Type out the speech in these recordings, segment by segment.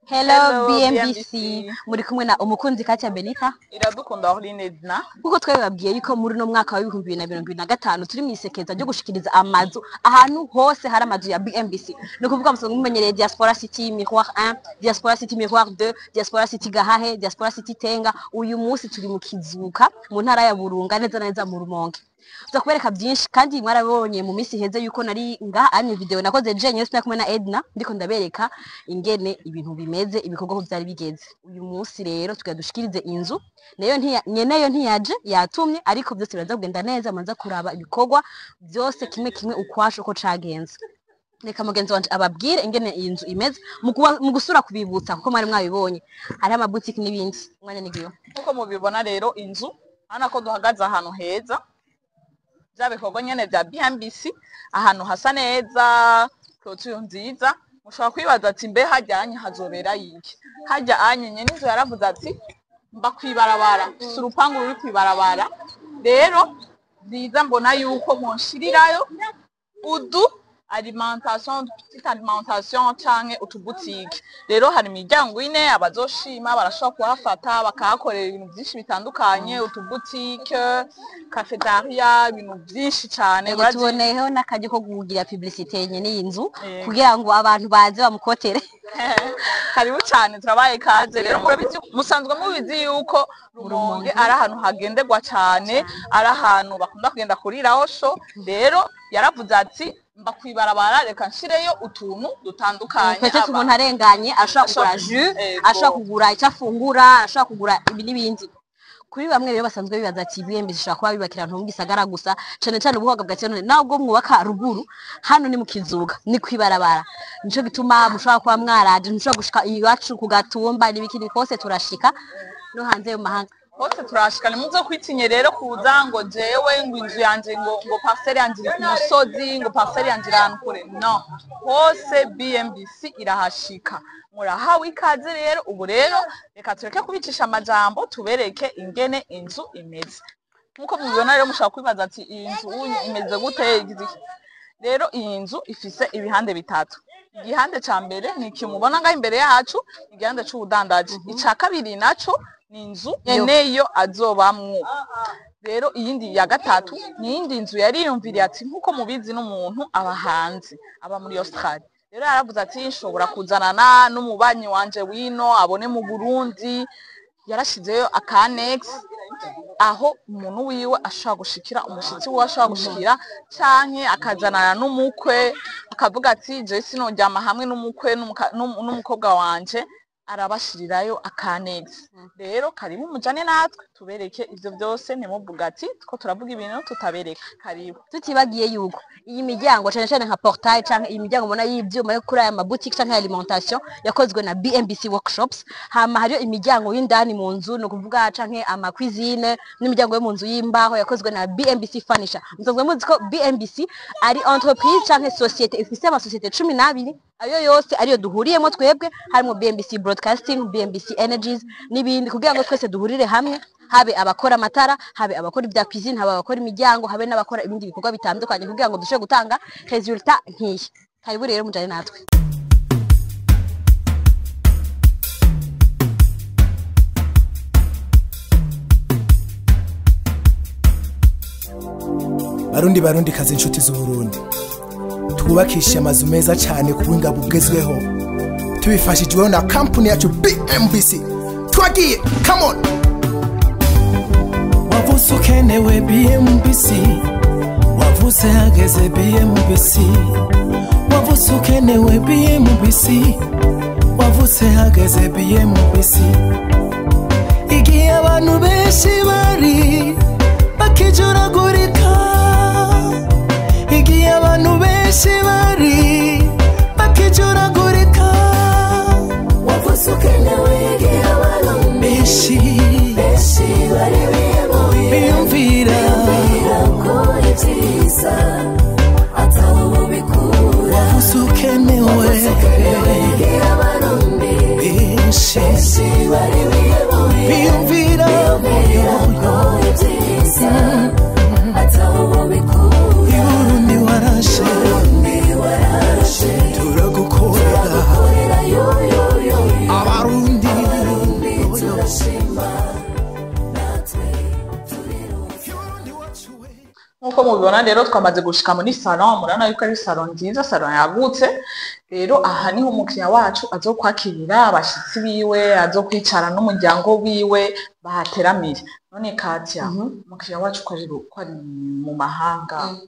Hello, Hello, BMBC. BMBC. Muri kumwe na umukunzi Katia Benita. Iradukunda Orline Edna. Kuko twabibabwiye yuko muri uno mwaka wa 2025 turi mw'isekeza ryo gushikiriza amazu ahantu hose hari amazu ya BMBC. Ni ukuvuga musanzwe mumenyereye Diaspora City Miroir 1, Diaspora City Miroir 2, Diaspora City Gahahe, Diaspora City Tenga. Uyu munsi turi mu Kizuka mu ntara ya Burunga, neza na neza mu Rumonge. Tuza kubereka byinshi, kandi mwarabonye mu minsi iheze yuko nari ngaha ani video nakoze jenyine sinari kumwe na Edna, ndiko ndabereka ingene ibintu bimeze, ibikorwa aho vyari bigeze. Uyu munsi rero tugira dushikirize inzu nayo nyeneyo ntiyaje, yatumye, ariko byose biraza kugenda neza. Manza kuraba ibikorwa byose kimwe kimwe ukwasho uko cagenze. Reka mugenzi wanje ababwire ingene iyi nzu imeze mu gusura kubibutsa, kuko mwari mwabibonye hariho amabutiki n'ibindi. Umwanya ni giyo. Nkuko mubibona rero, inzu urabona ko duhagaze ahantu heza, bya bikorwa nyene vya BMBC, ahantu hasa neza, clôture nziza. Mushobora kwibaza ati: "Mbe harya anye hazobera iki?" Harya anye nyene inzu yaravuze ati: "Mba kwibarabara, mfise urupangu ruri kwibarabara, rero nziza mbona yuko munshirirayo udu alimentation, petite alimentation canke utubutike." Rero hari imiryango ine, abazoshima barashobora kuhafata bakahakorera ibintu vyinshi bitandukanye, utubutike, cafetaria, ibintu vyinshi cane. Ego, tuboneyeho n'akaryo ko kugira publicité nyene iyi nzu Yego. kugira ngo abantu baze bamukotere. Karibu cane, turabaye ikaze. Rero murabizi, musanzwe mubizi yuko Rumonge ari ahantu hagenderwa cane, ari ahantu bakunda kugenda kuriraho sho. Rero yaravuze ati: "Mba kwibarabara, reka nshireyo utuntu dutandukanye." Peut-être umuntu arenganye ashobora kugura jus, ashobora kugura icyo afungura, ashobora kugura ibi n'ibindi. Kuri bamwe rero basanzwe bibaza ati: "BMBC ishobora kuba bibakira ahantu mu gisagara gusa, cane cane ubuhoga bwa none nabwo mwubaka ruguru." Hano ni mu Kizuga, ni kwibarabara, nico gituma mushobora kuba mwaraje, ntushobora gushika iwacu ku gatumba n'ibikindi kose, turashika no hanze yo mahanga. Hose turashika. Nimuze kwitinye rero kuza ngo jewe ngo inzu yanje ngo parcelle yanje iri ku musozi, ngo parcelle yanje iri ahantu kure. No hose BMBC irahashika, murahawe ikaze. Rero ubu rero reka tureke kubicisha amajambo, tubereke ingene inzu imeze. Nkuko mubibona rero, mushobora kwibaza ati: "Iyi nzu imeze gute, igize iki?" Rero iyi nzu ifise ibihande bitatu. Igihande ca mbere ni iki mubona ngaho imbere yacu, igihande c'ubudandaji. Ica kabiri naco ni inzu nyeneyo azobamwo. Rero iyindi ya gatatu ni iyindi nzu yariyumviriye ati, nkuko mubizi n'umuntu aba hanze, aba muri Australia, rero yaravuze ati: "Nshobora kuzanana n'umubanyi wanje wino abone mu Burundi." Yarashizeyo aka annexe aho umuntu wiwe ashobora gushikira, umushitsi wiwe ashobora gushikira, canke akazanana n'umukwe, akavuga ati: "Je sinoryama hamwe n'umukwe n'umukobwa wanje." Arabashirirayo aka annexe. Rero karibu mujane natwe tubereke ivyo vyose, ntimuvuga ati ko turavuga ibintu tutabereka. Karibu. Tutibagiye yuko iyi miryango, cane cane nka portail canke iyi miryango ubona y'ivyuma yo kuri aya maboutique canke alimentation, yakozwe na BMBC Workshops. Hama hariyo imiryango y'indani mu nzu, ni ukuvuga canke ama cuisine, n'imiryango yo mu nzu y'imbaho yakozwe na BMBC Furniture. Musanzwe muzi ko BMBC ari entreprise canke société ifise amasosiyete 12, ayo yose ariyo duhuriyemo twebwe, harimo BMBC Broadcasting, BMBC Energies n'ibindi, kugira ngo twese duhurire hamwe, habe abakora amatara, habe abakora ibya cuisine, habe abakora imiryango, habe n'abakora ibindi bikorwa bitandukanye, kugira ngo dushobore gutanga résultat nk'iyi. Karibu rero mujane natwe. Barundi, Barundi kazi, inshuti z'Uburundi, twubakishe amazu meza cyane ku buhinga bugezweho tubifashijweho na kampani yacu BMBC. Twagiye, come on! Wavuze ukenewe BMBC, wavuze hageze BMBC. Wavuze ukenewe BMBC, wavuze hageze BMBC. Igihe abantu benshi bari bakijuragurika, igihe abantu benshi bari bakijuragurika, Wavuze ukenewe igihe abantu benshi benshi bari bihebuye, biyumvira biyumvira ko ibyiza atari ubikura. Wavuze ukenewe. Wavuze ukenewe igihe abarundi benshi benshi bari bihebuye, biyumvira biyumvira ko ibyiza atari ubikura. Iburundi warashe. Burundi warashe. Turagukorera. Nk'uko mubibona rero, twamaze gushika muri salon. Murabona yuko ari salon nziza, salon yagutse. Rero aha niho umukiriya wacu azokwakirira abashitsi biwe, azokwicara n'umuryango wiwe bahateramire. None Katia, umukiriya wacu ko ari mu mahanga,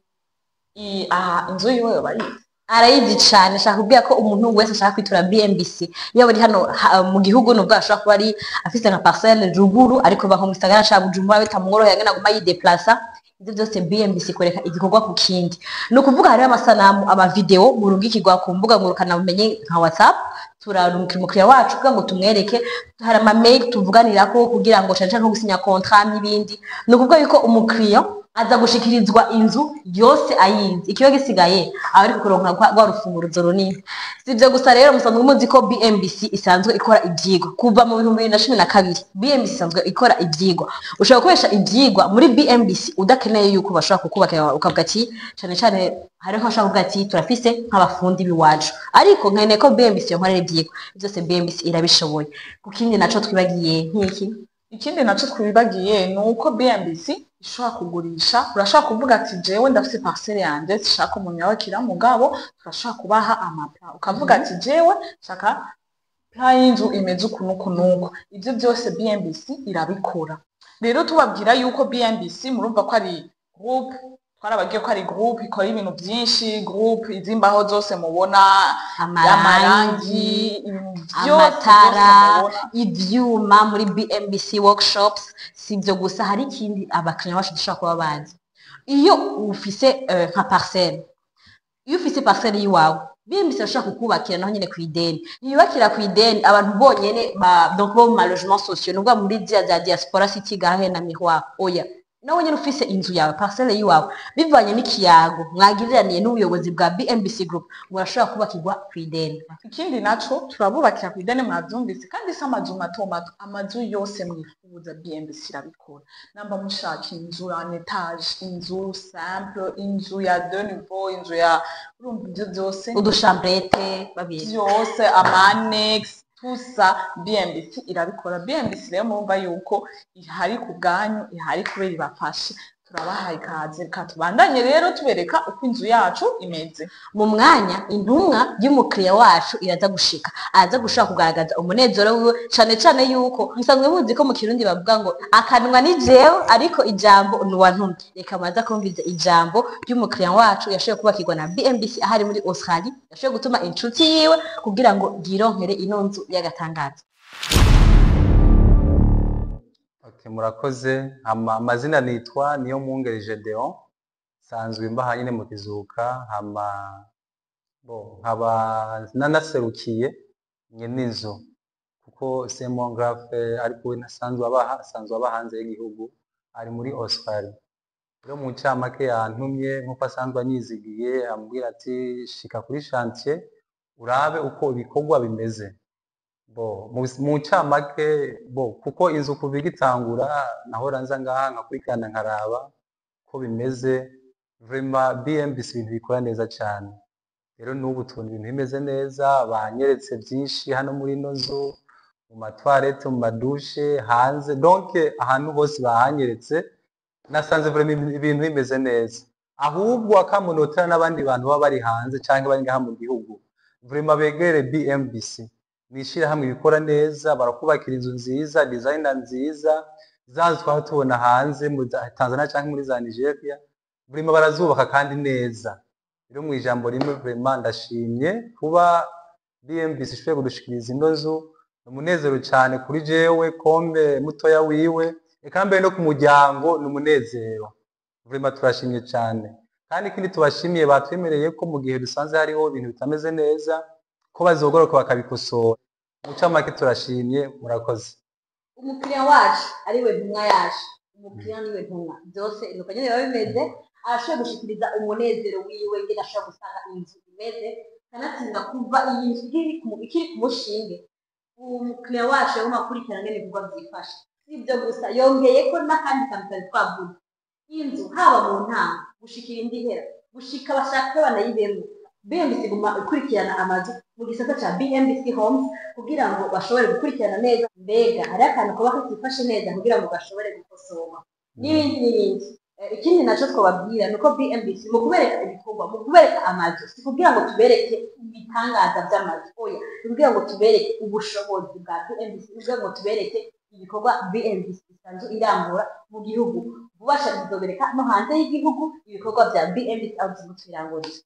aha inzu yiwe yoba yize? Arayizi cane. Ashaka kubwira ko umuntu wese ashaka kwitura BMBC, yaba ari hano mu gihugu, nubwo ashobora kuba ari afise nka parcelle ruguru, ariko ba nko mu gisagara ca Bujumbura bitamworoheye ngene aguma yideplasa, ivyo byose BMBC kwereka igikorwa ku kindi. Ni ukuvuga hariho amasanamu, amavideo murungikirwa ku mbuga ngurukanabumenyi nka WhatsApp, turarungikira umukiriya wacu kugira ngo tumwereke. Hari ama mail tuvuganirako kugira ngo cane cane nko gusinya contrat n'ibindi. Ni ukuvuga yuko umukiriya aza gushikirizwa inzu yose ayizi, ikiba gisigaye aba ariko kuronka rwa rufunguruzo runini. Si ibyo gusa rero, musanzwe muzi ko BMBC isanzwe ikora ivyigwa kuva mu 2012. BMBC isanzwe ikora ivyigwa. Ushobora gukoresha ivyigwa muri BMBC udakeneye yuko bashobora kukubakira, ukavuga ati cane cane hariho ashobora kuvuga ati turafise nk'abafundi b'iwacu, ariko nkeneye ko BMBC yonkorera ivyigwa. Byose BMBC irabishoboye. Ku kindi naco twibagiye nk'iki? Ikindi naco twibagiye ni uko BMBC ishobora kugurisha. Urashobora kuvuga ati jewe ndafise parcelle yanje, sishaka umuntu yabakira, mugabo turashobora kubaha amaplan. Ukavuga ati jewe shaka plan y'inzu imeze uku n'uku n'uku. Ivyo byose BMBC irabikora. Rero tubabwira yuko BMBC, murumva ko ari groupe, twarababwiye ko ari groupe ikora ibintu byinshi, groupe izimbaho zose mubona, amarangi, ibintu byose amatara, byose mubona. Ivyuma muri BMBC workshops. Si ibyo gusa, hari ikindi abakiriya bacu dushobora kuba bazi. Iyo ufise nka parcelle, iyo ufise parcelle y'iwawe, BMBC irashobora kukubakira naho nyene kw'ideni. Ntiyubakira kw'ideni abantu bonyene donc bo mu ma logements sociaux, nubwo muri ziriya za Diaspora City gahe na Miroir, oya. Nawe nyene ufise inzu yawe, parcelle yiwawe, bivanye n'ikiyago mwagiriraniye n'ubuyobozi bwa BMBC Group, murashobora kubakirwa kw'ideni. Ikindi naco, turabubakira ku ideni, mwavyumvise. Kandi si amazu mato mato, amazu yose mwifuza BMBC irabikora. Namba mushaka inzu en étage, inzu simple, inzu ya deux niveaux, inzu ya, urumva ivyo vyose, uduchambrettes babiri, byose, ama annexe, tout ça BMBC irabikora. BMBC rero murumva yuko ihari ku bwanyu, ihari kubera ibafashe. Turabahaye ikaze. Reka tubandanye rero tubereka uko inzu yacu imeze. Mu mwanya intumwa y'umukiriya wacu iraza gushika, araza gushaka kugaragaza umunezero wiwe, cane cane yuko musanzwe muzi ko mu Kirundi bavuga ngo akanwa ni jewe ariko ijambo ni uwantumye. Reka maza kumviza ijambo ry'umukiriya wacu yashoboye kubakirwa na BMBC ahari muri Australie, yashoboye gutuma inshuti yiwe kugira ngo yironkere ino nzu y'agatangaza. Okay, murakoze. Amazina nitwa niyo mwungere Gedeon, sanzwe mbaha nyine mu Kizuka. Hama bo nkaba nanaserukiye nyene inzu, kuko c'est mon grand frère, ariko we ntasanzwe abaha, asanzwe aba hanze y'igihugu, ari muri Australia. Rero mu ncamake yantumye, nk'uko asanzwe anyizigiye, ambwira ati shika kuri chantier urabe uko ibikorwa bimeze. Bo mu ncamake, bo kuko inzu kuva igitangura nahora nza ngaha nkakurikirana, nkaraba ko bimeze. Vraiment BMBC ibintu bikora neza cyane. Rero n'ubu tubona ibintu bimeze neza. Banyeretse byinshi hano muri ino nzu, mu matoilettes, mu madouches, hanze, donc ahantu hose bahanyeretse. Nasanze vraiment ibintu bimeze neza. Ahubwo akamunotera n'abandi bantu baba bari hanze cyangwa bari ngaha mu gihugu, vraiment begere BMBC. Ni ishirahamwe bikora neza, barakubakira inzu nziza, design nziza. Za nzu twaba tubona hanze mu za Tanzania cyangwa muri za Nigeria, vraiment barazubaka kandi neza. Rero mu ijambo rimwe, vraiment ndashimye kuba BMBC ishoboye kudushikiriza ino nzu. Ni umunezero cyane kuri jewe kombe mutoya wiwe, eka mbere no ku muryango ni umunezero. Vraiment turashimye cyane. Kandi ikindi tubashimiye, batwemereye ko mu gihe dusanze hariho ibintu bitameze neza, ko bazogoroka bakabikosora. Mu ncamake turashimye, murakoze. Umukiriya wacu ariwe ntumwa yacu, umukiriya niwe ntumwa, byose nuko nyine biba bimeze. Arashoboye gushikiriza umunezero wiwe ngene ashobora gusanga inzu imeze, kanatsinda kuva iyi nzu ikiri ku mushinge. Umukiriya wacu yaguma akurikirana ngene ibikorwa byifashe. Si ibyo gusa, yongeye ko n'akandi kantu tutari twavuze: inzu haba mu ntango gushikira indi ihera, gushika bashaka banayibemo, BMBC iguma ikurikirana amazu mu gisata ca BMBC Homes kugira ngo bashobore gukurikirana neza mbega hari akantu kuba katifashe neza kugira ngo gashobore gukosorwa, n'ibindi n'ibindi. Ikindi naco twababwira nuko BMBC mu kubereka ibikorwa, mu kubereka amazu, si kugira ngo tubereke ibitangaza by'amazu, oya, ni kugira ngo tubereke ubushobozi bwa BMBC, ni kugira ngo tubereke ibikorwa BMBC isanzwe irangura mu gihugu. Vuba tuzobereka no hanze y'igihugu ibikorwa bya BMBC aho tuzoba tubirangurira.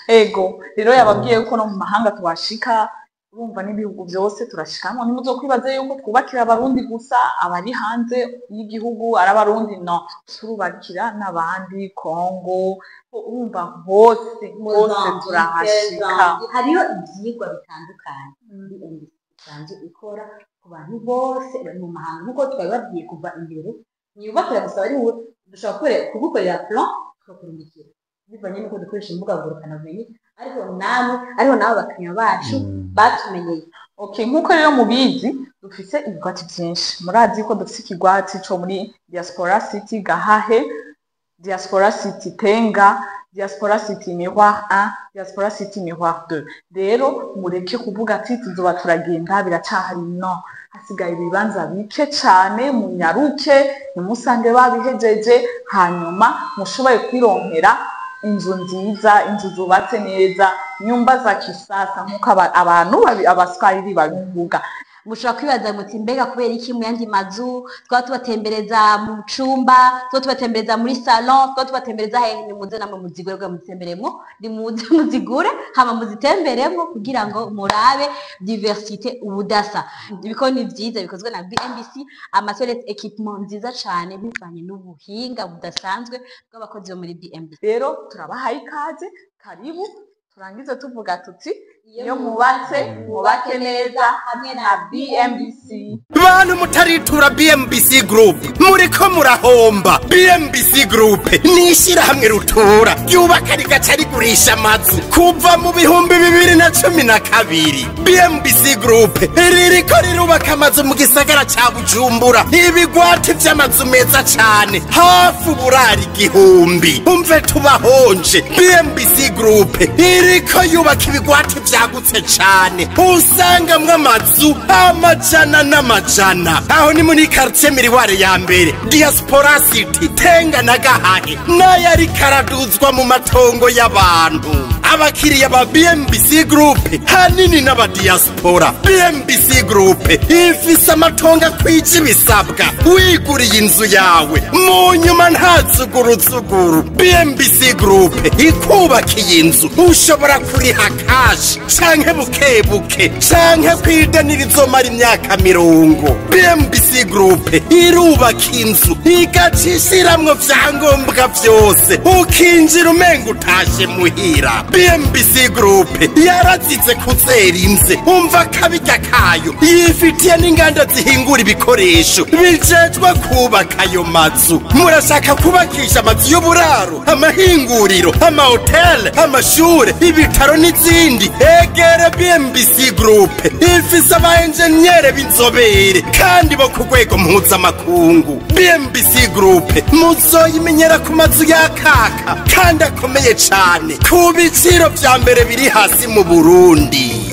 Ego, rero yababwiye ko no mu mahanga tuhashika. Urumva n'ibihugu byose turashikamo. Ntimuzokwibaze yuko twubakira Abarundi gusa, abari hanze y'igihugu ari Abarundi. No, turubakira n'abandi, Kongo, urumva hose hose Mozambique, turahashika. Zambie, hariyo ivyigwa bitandukanye BMBC isanzwe ikora ku bantu bose bari mu mahanga. Nk'uko twabibabwiye kuva imbere, ntiyubakira gusa bari mu, dushobora kugukorera plan tukakurungikira bivanye n'uko dukoresha imbuga ngurukanabumenyi, ariko namwe, ariko nabo bakiriya bacu batumenyeye. Okay, nk'uko rero mubizi, dufise ibigwati vyinshi. Murazi ko dufise ikigwati co muri Diaspora City Gahahe, Diaspora City Tenga, Diaspora City Miroir 1, Diaspora City Miroir 2. Rero mureke kuvuga ati tuzoba turagenda, biracahari. No, hasigaye ibibanza bike cane. Munyaruke, ntimusange babihejeje, hanyuma mushoboye kwironkera inzu nziza, inzu zubatse neza, nyumba za kisasa nk'uko abantu Abaswahili babivuga. Mushobora kwibaza muti mbega kubera iki mu yandi mazu twaba tubatembereza mu cumba, tuba tubatembereza muri salon, tuba tubatembereza hehe? Nimuze namwe muzigure, bwa muzitemberemwo, nimuze muzigure hama muzitemberemwo kugira ngo murabe diversité, ubudasa. Ibikoni vyiza bikozwe na BMBC, ama toilette, équipement nziza cane bivanye n'ubuhinga budasanzwe bw'abakozi bo muri BMBC. Rero turabahaye ikaze, karibu. Turangize tuvuga tuti iyo mwubatse, mwubake neza hamwe na BMBC. Bantu mutaritura BMBC Group, muriko murahomba. BMBC Group ni ishyirahamwe rutura ryubaka rigaca rigurisha amazu kuva mu 2012. BMBC Group ririko rirubaka amazu mu gisagara ca Bujumbura, ibigwati vy'amazu meza cane, hafi uburari 1000. Umve tubahonje, BMBC Group iriko yubaka ibigwati vyagutse cane, usangamwo amazu amajana n'amajana. Aho ni muri quartier Miroir ya mbere, Diaspora City, Tenga na Gahahe, nayo ariko araduzwa mu matongo y'abantu. Abakiriya ba BMBC Group hanini n'abadiaspora. BMBC Group ifise amatongo akwije ibisabwa, wiguriye inzu yawe mu nyuma nta zuguruzuguru. BMBC Group ikubakiye inzu, ushobora kuriha cash canke buke buke canke kwideni rizomara imyaka 50. BMBC Group irubaka inzu igaca ishiramwo vyangombwa vyose, ukinjira umenga utashe muhira. BMBC Group yarazize kuzera inze, umva akabirya kayo, yifitiye n'inganda zihingura ibikoresho bijejwe kubaka ayo mazu. Murashaka kubakisha amazu y'uburaro, amahinguriro, amahoteli, amashure, ibitaro n'izindi? Egere BMBC Group, ifise aba enjeniyere b'inzobere kandi bo ku rwego mpuzamakungu. BMBC Group muzoyimenyera ku mazu yakaka kandi akomeye cane ku biciro vya mbere biri hasi mu Burundi.